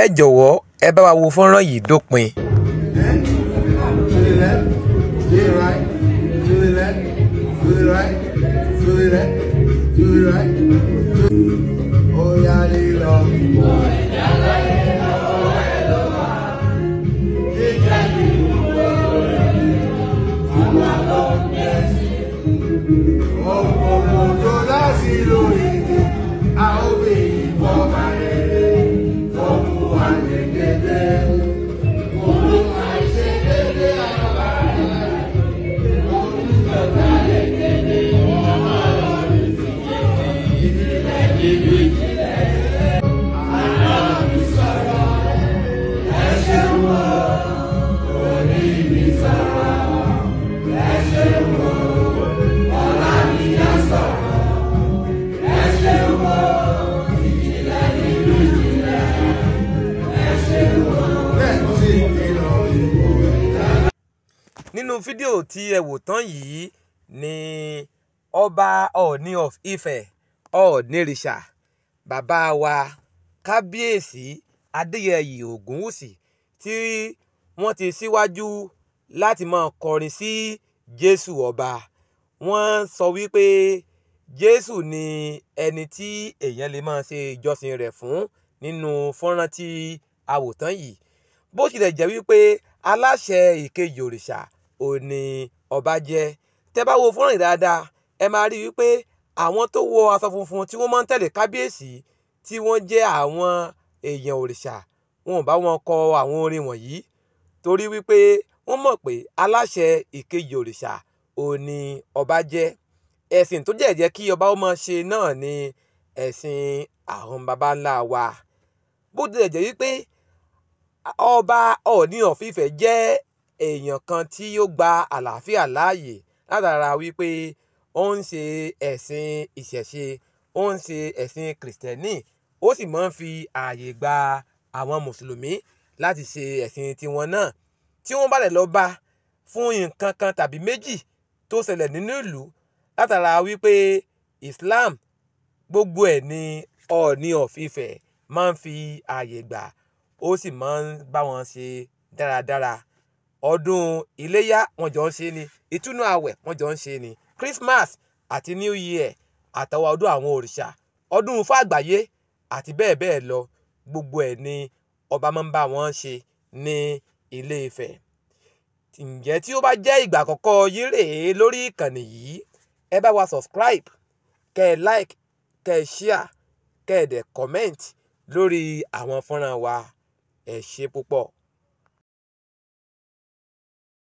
Ẹ jọ̀wọ́, ẹ bá wa wo fọ́nrán yìí dópin. To the left, to the right, to the left, to the right, to the left, to the right. Ó yá, lílọ. Jíjẹ mímu àwa ló ń dé sí. Ohun gbogbo tó dá sí lórí ni a ó fi ìfọ̀mà rere tó mú wa yegede. Olú àìṣedédé àbá rẹ̀, olùjọba yegede, wọ́n máa lọ rí sí yege. Ìjìnlẹ̀ nínú ìjìnlẹ̀, àná mi sọ̀rọ̀, ẹ ṣeun o, òní mi sọ̀rọ̀, ẹ ṣeun o, ọ̀la mi á sọ̀rọ̀, ẹ ṣeun o, ìjìnlẹ̀ nínú ìjìnlẹ̀, ẹ ṣeun o. Lẹ́ẹ̀kan sí ìlọ ìbò ẹ̀dá. Nínú fídíò tí ẹ wò tán yìí ni ọba Ọọ̀ni of Ifẹ̀, Ọọ̀nìrìṣà, bàbá wa Kábíyèsí Adéyẹyè Ògúnwùsì, tí wọ́n ti síwájú láti máa kọrin sí Jésù ọba. Wọ́n sọ wípé Jésù ni ẹni tí èèyàn lè máa ṣe ìjọsìn rẹ̀ fún nínú fọ́nrán tí a wò tán yìí. Bó tilẹ̀ jẹ́ wípé aláṣẹ ìkejì òrìṣà ò ní ọba jẹ́, tẹ́ bá wo fọ́nrán yìí dáadáa, ẹ máa rí wípé àwọn tó wọ aṣọ funfun tí wọ́n máa ń tẹ̀lé kábíyèsí, tí wọ́n jẹ́ àwọn èèyàn òrìṣà, wọn ò bá wọn kọ àwọn orin wọ̀nyí, torí wípé wọ́n mọ̀ pé aláṣẹ ìkejì òrìṣà ò ní ọba jẹ́. Ẹ̀sìn tó jẹ́ jẹ́ kí ọba ó máa ṣe náà ni ẹ̀sìn àwọn baba ńlá wa. Bó tilẹ̀ jẹ́ wípé ọba Ọọ̀ni of Ifẹ̀ jẹ́ èèyàn kan tí ó gba àlàáfíà láàyè, látara wípé ó ń ṣe ẹ̀sìn ìṣẹ̀ṣe, ó ń ṣe ẹ̀sìn kìrìsìtẹ́nì, ó sì máa ń fi ààyè gba àwọn mùsùlùmí láti ṣe ẹ̀sìn tiwọn náà. Tí wọ́n bá lè lọ bá fún nǹkan kan tàbí méjì tó ṣẹlẹ̀ nínú ìlú, látara wípé Islam, gbogbo ẹ̀ ni Ọọ̀ni of Ifẹ̀ máa ń fi ààyè gbà, ó sì máa ń bá wọn ṣe dáradára. Ọdún iléyá, wọ́n jọ ń ṣe ni; ìtúnú àwẹ̀, wọ́n jọ ń ṣe ni; Christmas àti New Year, àtàwọn ọdún àwọn òrìṣà, ọdún Ifá àgbáyé àti bẹ́ẹ̀ bẹ́ẹ̀ lọ, gbogbo ẹ̀ ni ọba máa ń bá wọn ṣe ní Ilé Ifẹ̀. Ǹjẹ́ tí ó bá jẹ́ ìgbà àkọ́kọ́ yín rèé lórí ìkànnì yìí, ẹ bá wa subscribe, kẹ́ ẹ like, kẹ́ ẹ share, kẹ́ ẹ dẹ̀ comment lórí àwọn fọ́nrán wa. Ẹ ṣé púpọ̀.